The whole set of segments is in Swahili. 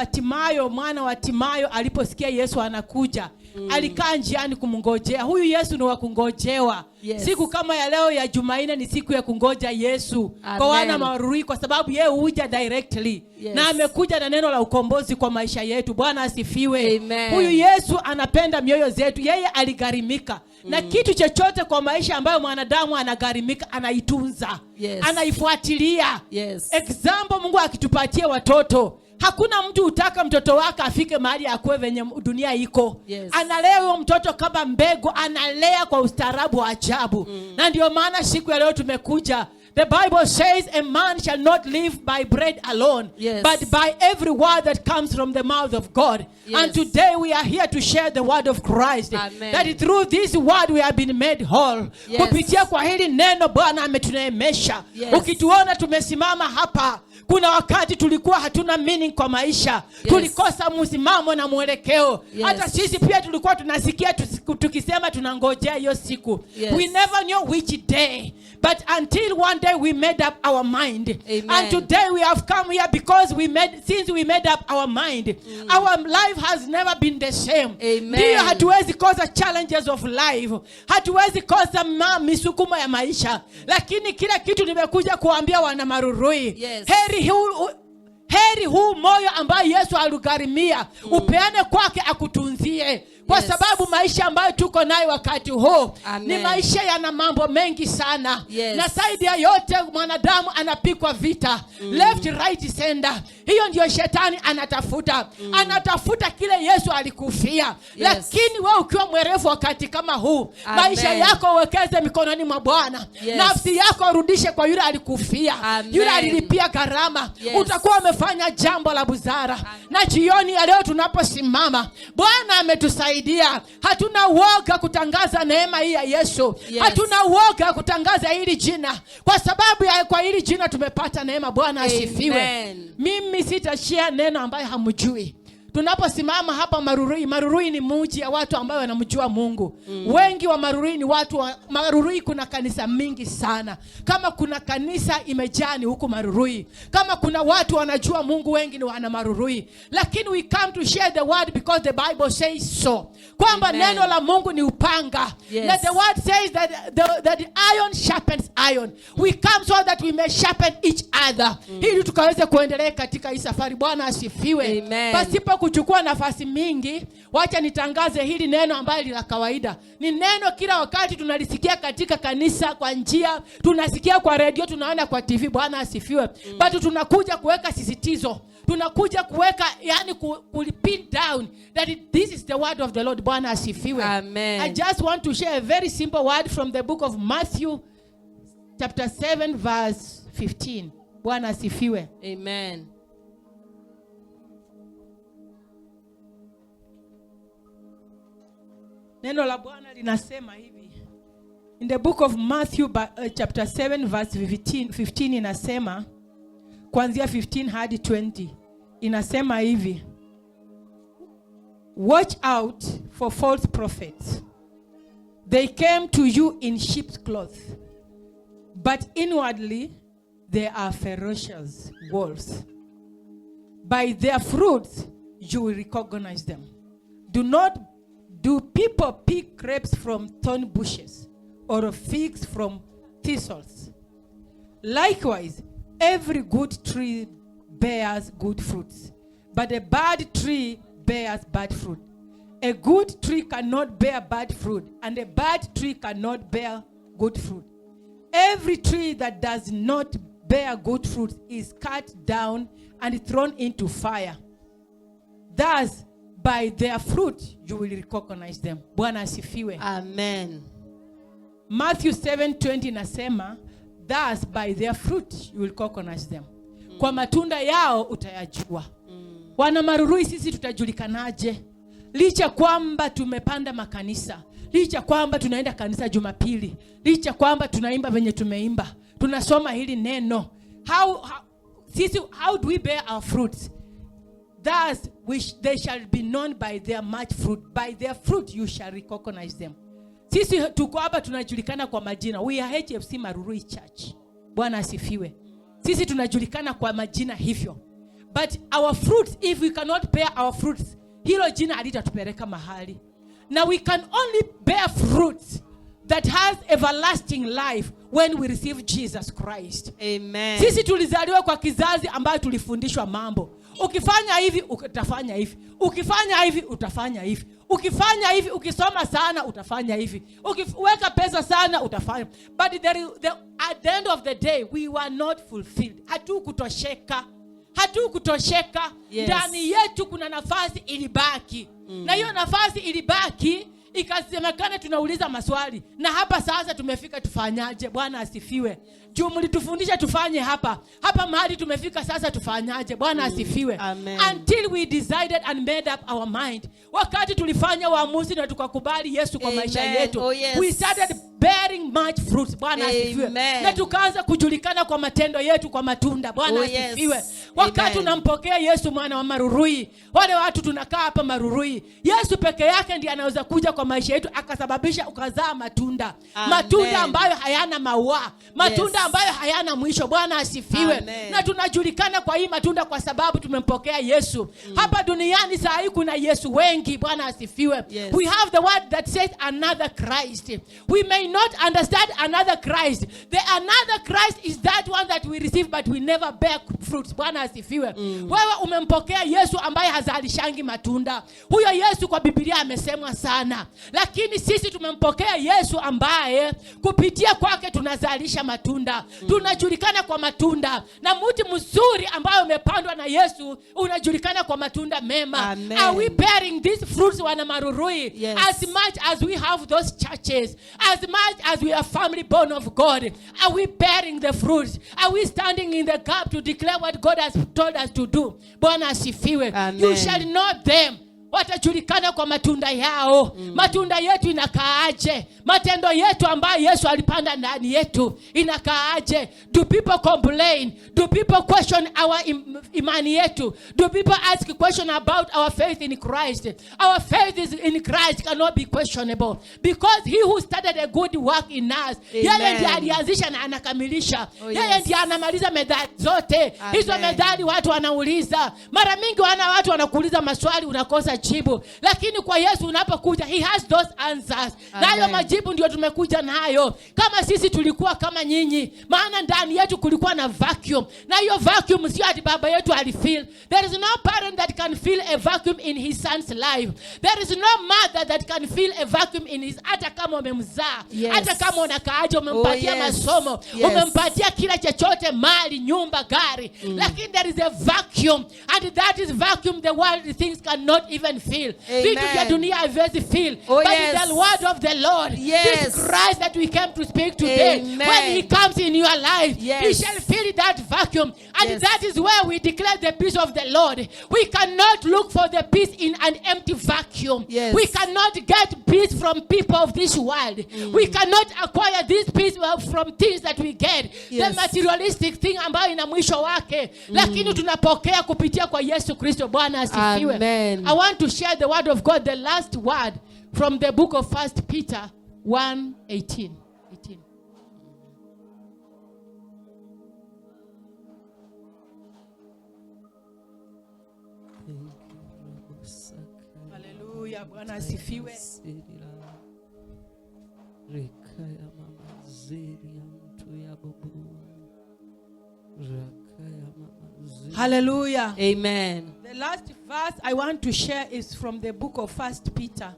Batimayo mwana wa Timayo aliposikia Yesu anakuja, alikaa njiani kumngojea. Huyu Yesu ni wa kungojewa. Siku kama ya leo ya Jumanne ni siku ya kungoja Yesu Amen. Kwa wana Marurui, kwa sababu yeye huja directly na amekuja na neno la ukombozi kwa maisha yetu. Bwana asifiwe. Amen. Huyu Yesu anapenda mioyo zetu, yeye aligharimika na kitu chochote kwa maisha ambayo mwanadamu anagharimika, anaitunza, anaifuatilia. Example, Mungu akitupatia watoto, hakuna mtu utaka mtoto wake afike mahali akuwe venye dunia iko. Analea huyo mtoto kama mbegu, analea kwa ustaarabu wa ajabu. Na ndio maana siku ya leo tumekuja. The Bible says a man shall not live by bread alone, but by every word that comes from the mouth of God. And today we are here to share the word of Christ. Amen. That through this word we have been made whole. Kupitia kwa hili neno Bwana ametuneemesha. Ukituona tumesimama hapa, kuna wakati tulikuwa hatuna meaning kwa maisha. Tulikosa msimamo na mwelekeo. Hata sisi pia tulikuwa tunasikia tukisema tunangojea hiyo siku. We never knew which day. But until one day we made up our mind. Amen. And today we have come here because since we made up our mind, our life has never been the same. Amen. Ndiyo, hatuwezi kosa challenges of life. Hatuwezi kosa misukumo ya maisha. Lakini kila kitu nimekuja kuambia wana Marurui. Heri huu moyo ambayo Yesu aligharimia, upeane kwake akutunzie, kwa sababu maisha ambayo tuko nayo wakati huu Amen. Ni maisha yana mambo mengi sana. Na zaidi ya yote mwanadamu anapigwa vita left, right, center. Hiyo ndio shetani anatafuta. Anatafuta kile Yesu alikufia. Lakini wewe ukiwa mwerevu wakati kama huu, Amen. maisha yako uwekeze mikononi mwa Bwana. Nafsi yako urudishe kwa yule alikufia, Amen. yule alilipia gharama. Utakuwa umefanya jambo la busara. Na jioni ya leo tunaposimama, Bwana ametusaidia. Hatuna uoga kutangaza neema hii ya Yesu. Hatuna uoga kutangaza hili jina, kwa sababu kwa hili jina tumepata neema. Bwana asifiwe. Amen. Mimi sitashare neno ambayo hamjui. Tunaposimama hapa Marurui, Marurui ni mji ya watu ambao wanamjua Mungu. Wengi wa Marurui ni watu wa Marurui. Kuna kanisa mingi sana. Kama kuna kanisa imejaa ni huku Marurui. Kama kuna watu wanajua Mungu wengi ni wana Marurui. Lakini we come to share the word because the Bible says so. Kwamba Amen. Neno la Mungu ni upanga. Na the word says that the iron sharpens iron. We come so that we may sharpen each other. Ili tukaweze kuendelea katika hii safari. Bwana asifiwe. Amen. Pasipo kuchukua nafasi mingi, wacha nitangaze hili neno ambalo ni la kawaida. Ni neno kila wakati tunalisikia katika kanisa kwa njia, tunasikia kwa redio, tunaona kwa TV. Bwana asifiwe. But tunakuja kuweka sisitizo. Tunakuja kuweka, yani ku pin down that this is the word of the Lord. Bwana asifiwe. Amen. I just want to share a very simple word from the book of Matthew chapter 7 verse 15. Bwana asifiwe. Amen. Neno la Bwana linasema hivi. In the book of Matthew chapter 7 verse 15 inasema, kuanzia 15 hadi 20, inasema hivi: "Watch out for false prophets. They came to you in sheep's clothes, but inwardly they are ferocious wolves. By their fruits you will recognize them. Do not do people pick grapes from thorn bushes or figs from thistles? Likewise, every good tree bears good fruits, but a bad tree bears bad fruit. A good tree cannot bear bad fruit, and a bad tree cannot bear good fruit. Every tree that does not bear good fruit is cut down and thrown into fire. Thus, by their fruit you will recognize them." Bwana asifiwe. Amen. Matthew 7:20 nasema, "Thus by their fruit you will recognize them." Kwa matunda yao utayajua. Wana Marurui, sisi tutajulikanaje? Licha kwamba tumepanda makanisa, licha kwamba tunaenda kanisa Jumapili, licha kwamba tunaimba venye tumeimba, tunasoma hili neno. How do we bear our fruits? "Thus which they shall be known by their much fruit. By their fruit you shall recognize them." Sisi tuko hapa tunajulikana kwa majina. We are HFC Marurui Church. Bwana asifiwe. Sisi tunajulikana kwa majina hivyo. But our fruits, if we cannot bear our fruits, hilo jina halitatupeleka mahali. Now we can only bear fruits that has everlasting life when we receive Jesus Christ. Amen. Sisi tulizaliwa kwa kizazi ambayo tulifundishwa mambo. Ukifanya hivi utafanya hivi, ukifanya hivi utafanya hivi, ukifanya hivi, ukisoma sana utafanya hivi, ukiweka pesa sana utafanya. But at the end of the day we were not fulfilled. Hatukutosheka, hatukutosheka. Ndani yetu kuna nafasi ilibaki, na hiyo nafasi ilibaki ikasemekana tunauliza maswali, na hapa sasa tumefika, tufanyaje? Bwana asifiwe. Juu mlitufundisha tufanye hapa hapa, mahali tumefika sasa tufanyaje? Bwana asifiwe. Amen. Until we decided and made up our mind, wakati tulifanya uamuzi na tukakubali Yesu kwa maisha Amen. yetu, Oh, yes. we started bearing much fruit. Bwana asifiwe. Amen. Na tukaanza kujulikana kwa matendo yetu, kwa matunda. Bwana Oh, yes. asifiwe. Wakati Amen. unampokea Yesu mwana wa Marurui, wale watu tunakaa hapa Marurui, Yesu peke yake ndiye anaweza kuja kwa maisha yetu akasababisha ukazaa matunda. Amen. Matunda ambayo hayana maua, matunda ambayo hayana mwisho. Bwana asifiwe. Amen. Na tunajulikana kwa hii matunda kwa sababu tumempokea Yesu. Hapa duniani saa hii kuna Yesu wengi. Bwana asifiwe. Yes. We have the word that says another Christ. We may not understand another Christ. The another Christ is that one that we receive but we never bear fruits. Bwana asifiwe. Wewe umempokea Yesu ambaye hazalishangi matunda. Huyo Yesu kwa Biblia amesemwa sana, lakini sisi tumempokea Yesu ambaye kupitia kwake tunazalisha matunda. Tunajulikana kwa matunda, na mti mzuri ambayo umepandwa na Yesu unajulikana kwa matunda mema. Amen. Are we bearing these fruits, wana Marurui? Yes. As much as we have those churches, as much as we are family born of God, are we bearing the fruits? Are we standing in the gap to declare what God has told us to do? Bwana asifiwe. Amen. You shall know them, watajulikana kwa matunda yao. Matunda yetu inakaaje? Matendo yetu ambayo Yesu alipanda ndani yetu inakaaje? Do people complain? Do people question our imani yetu? Do people ask question about our faith in Christ? Our faith is in Christ cannot be questionable, because he who started a good work in us, Amen. yeye ndiye alianzisha na anakamilisha. Oh, Yeye yes. ndiye anamaliza methali zote. Amen. Hizo methali watu wanauliza mara mingi, watu wanakuuliza maswali unakosa jibu, lakini kwa Yesu unapokuja, he has those answers. Nayo Amen. majibu ndio tumekuja nayo. Kama sisi tulikuwa kama nyinyi, maana ndani yetu kulikuwa na vacuum, na hiyo vacuum sio ati baba yetu alifeel. There is no parent that can fill a vacuum in his son's life. There is no mother that can fill a vacuum in his, hata kama umemzaa, hata kama unakaaje, umempatia masomo, umempatia kila chochote, mali, nyumba, gari, lakini there is a vacuum, and that is vacuum the world things cannot even fill. Amen. Vitu vya dunia haviwezi fill. Oh, But yes. the word of the Lord, this Christ that we came to speak today, Amen. when he comes in your life, he shall fill that vacuum. And that is where we declare the peace of the Lord. We cannot look for the peace in an empty vacuum. We cannot get peace from people of this world. We cannot acquire this peace from things that we get, the materialistic thing ambayo ina mwisho wake, lakini tunapokea kupitia kwa Yesu Kristo. Bwana asifiwe. Amen. I want to share the word of God, the last word from the book of First Peter 1:18. 18. Haleluya, Bwana asifiwe. Rekaya mama zeri ya mtu ya bobo. Rakaya mama zeri. Hallelujah. Amen. The last verse I want to share is from the book of First Peter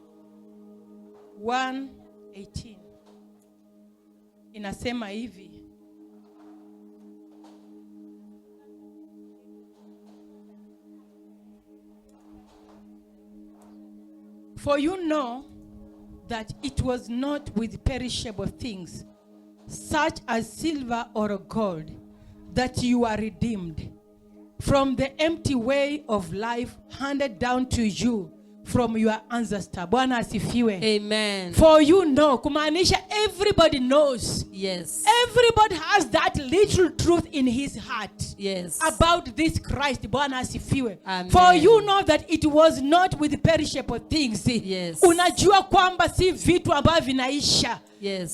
1:18. Inasema hivi. For you know that it was not with perishable things, such as silver or gold, that you are redeemed from the empty way of life handed down to you from your ancestor. Bwana asifiwe. Amen. For you know, kumaanisha everybody knows. Everybody has that little truth in his heart about this Christ. Bwana asifiwe. Amen. For you know that it was not with perishable things. Unajua kwamba si vitu ambavyo vinaisha.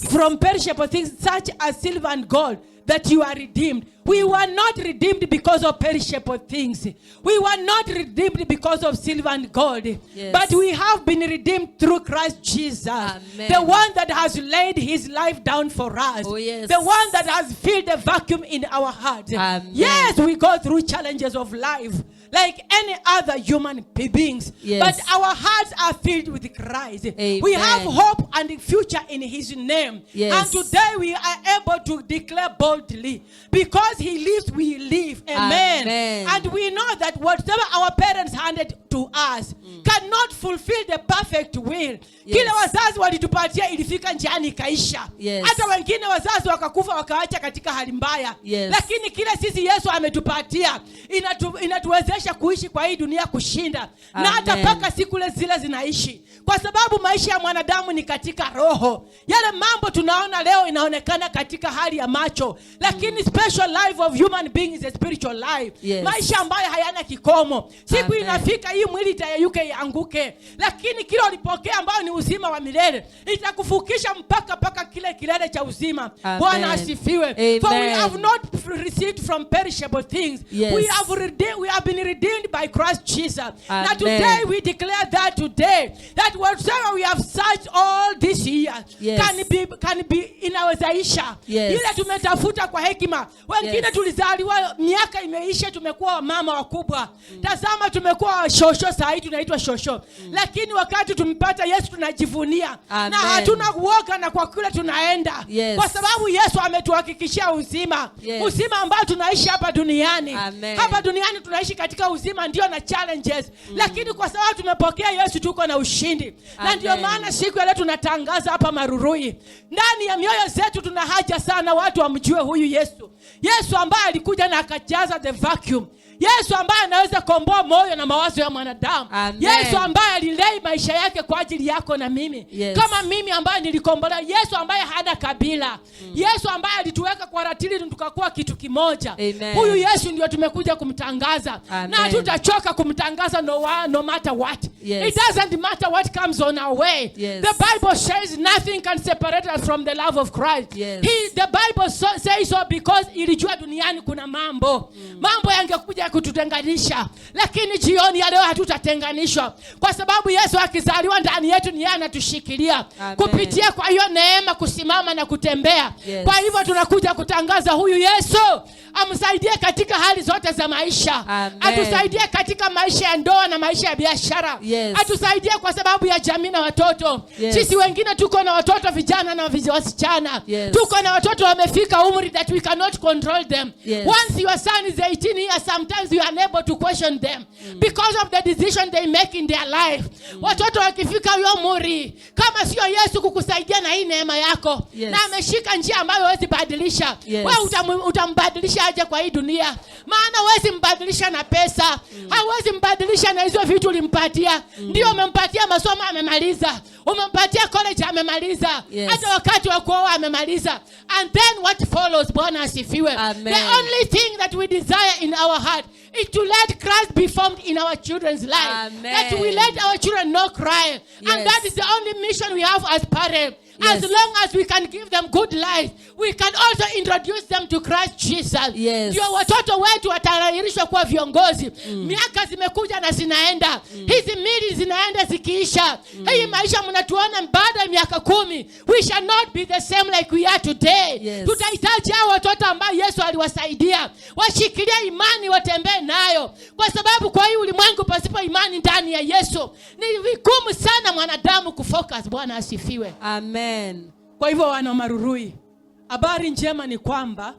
From perishable things such as silver and gold that you are redeemed. We were not redeemed because of perishable things. We were not redeemed because of silver and gold. But we have been redeemed through Christ Jesus. Amen. The one that has laid his life down for us. Oh, yes. The one that has filled the vacuum in our heart. Amen. Yes, we go through challenges of life like any other human beings. But our hearts are filled with Christ. We Amen. Have hope and future in his name. And today we are able to declare boldly, because he lives, we live. Amen. Amen. And we know that whatever our parents handed to us cannot fulfill the perfect will. Kile wazazi walitupatia ilifika njiani ikaisha. Hata wengine wazazi wakakufa wakaacha katika hali mbaya. Lakini kile sisi Yesu ametupatia inatuwezesha kuishi kwa hii dunia kushinda. Na hata Amen. Mpaka siku zile zinaishi. Kwa sababu maisha ya mwanadamu ni katika roho. Yale mambo tunaona leo inaonekana katika hali ya macho, lakini special life of human being is a spiritual life. Maisha ambayo hayana kikomo. Siku Amen. Inafika hii mwili itayeyuke ianguke, lakini kile ulipokea ambayo ni uzima wa milele itakufukisha mpaka kile kilele cha uzima. Amen. Bwana asifiwe. For we Amen. Have not received from perishable things. We have been redeemed by Christ Jesus. Now Amen. Today we declare that today that whatever we have searched all this year can be inawezaisha. Ile tumetafuta kwa hekima. Wengine tulizaliwa miaka imeisha, tumekuwa wamama wakubwa. Tazama tumekuwa shosho, saa hii tunaitwa shosho. Lakini wakati tumepata Yesu tunajivunia. Amen. Na hatuna uoga na kwa kule tunaenda. Kwa sababu Yesu ametuhakikishia uzima. Uzima ambao tunaishi hapa duniani. Amen. Hapa duniani tunaishi katika uzima ndio na challenges. Lakini kwa sababu tumepokea Yesu tuko na ushindi. Na ndio Amen. Maana siku ya leo tunatangaza hapa Marurui. Ndani ya mioyo zetu tuna haja sana watu wamjue huyu Yesu. Yesu ambaye alikuja na akajaza the vacuum. Yesu ambaye anaweza komboa moyo na mawazo ya mwanadamu. Amen. Yesu ambaye alilay maisha yake kwa ajili yako na mimi. Kama mimi ambaye nilikombolewa, Yesu ambaye hana kabila. Yesu ambaye alituweka kwa ratili tukakuwa kitu kimoja. Amen. Huyu Yesu ndio tumekuja kumtangaza. Amen. Na hatutachoka kumtangaza no matter what. It doesn't matter what comes on our way. The Bible says nothing can separate us from the love of Christ. The Bible says so because ilijua duniani kuna mambo. Mambo yangekuja kututenganisha. Lakini jioni ya leo hatutatenganishwa. Kwa sababu Yesu akizaliwa ndani yetu ni yeye anatushikilia. Amen. Kupitia kwa hiyo neema kusimama na kutembea. Kwa hivyo tunakuja kutangaza huyu Yesu amsaidie katika hali zote za maisha. Amen. Atusaidie katika maisha ya ndoa na maisha ya biashara. Atusaidie kwa sababu ya jamii na watoto. Sisi wengine tuko na watoto vijana na wasichana. Tuko na watoto wamefika umri that we cannot control them. Once your son is 18 years, sometimes you are unable to question them because of the decision they make in their life. Watoto wakifika hiyo umri, kama sio Yesu kukusaidia na hii neema yako na ameshika njia ambayo huwezi badilisha. Wewe utambadilisha aje kwa hii dunia? Maana huwezi mbadilisha na pesa, hauwezi mbadilisha na hizo vitu ulimpatia. Ndio umempatia masomo amemaliza, umempatia college amemaliza, hata wakati wa kuoa amemaliza. And then what follows? Bwana asifiwe. Amen. The only thing that we desire in our heart is to let Christ be formed in our children's life. Amen. That we let our children know Christ. And that is the only mission we have as parents. As long as we can give them good life, we can also introduce them to Christ Jesus. Ndio watoto wetu watayarishwa kuwa viongozi. Miaka zimekuja na zinaenda. Hizi mili zinaenda zikiisha. Hii maisha mnatuona baada ya miaka 10, we shall not be the same like we are today. Tutahitaji hao watoto ambao Yesu aliwasaidia washikilie imani, watembee nayo, kwa sababu kwa hii ulimwengu pasipo imani ndani ya Yesu ni vigumu sana mwanadamu kufocus. Bwana asifiwe. Amen. Kwa hivyo wana Marurui, habari njema ni kwamba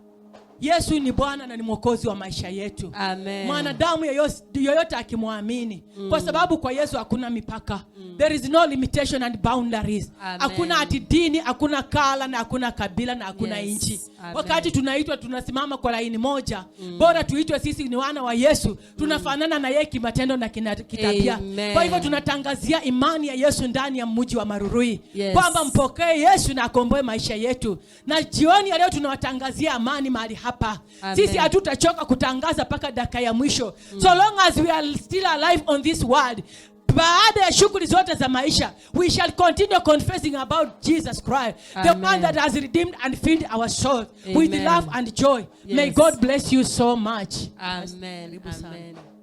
Yesu ni Bwana na ni Mwokozi wa maisha yetu. Amen. Mwanadamu yoyote akimwamini, kwa sababu kwa Yesu hakuna mipaka. There is no limitation and boundaries. Amen. Hakuna ati dini, hakuna color na hakuna kabila na hakuna nchi. Amen. Wakati tunaitwa tunasimama kwa laini moja. Bora tuitwe sisi ni wana wa Yesu, tunafanana na yeye kimatendo na kitabia. Amen. Kwa hivyo tunatangazia imani ya Yesu ndani ya mji wa Marurui kwamba mpokee Yesu na akomboe maisha yetu. Na jioni ya leo tunawatangazia amani mahali hapa. Amen. Sisi hatutachoka kutangaza mpaka dakika ya mwisho. So long as we are still alive on this world, Baada ya shughuli zote za maisha, we shall continue confessing about Jesus Christ, the Amen. One that has redeemed and filled our souls with Amen. Love and joy. May Yes. God bless you so much. Amen. Karibu sana. Amen.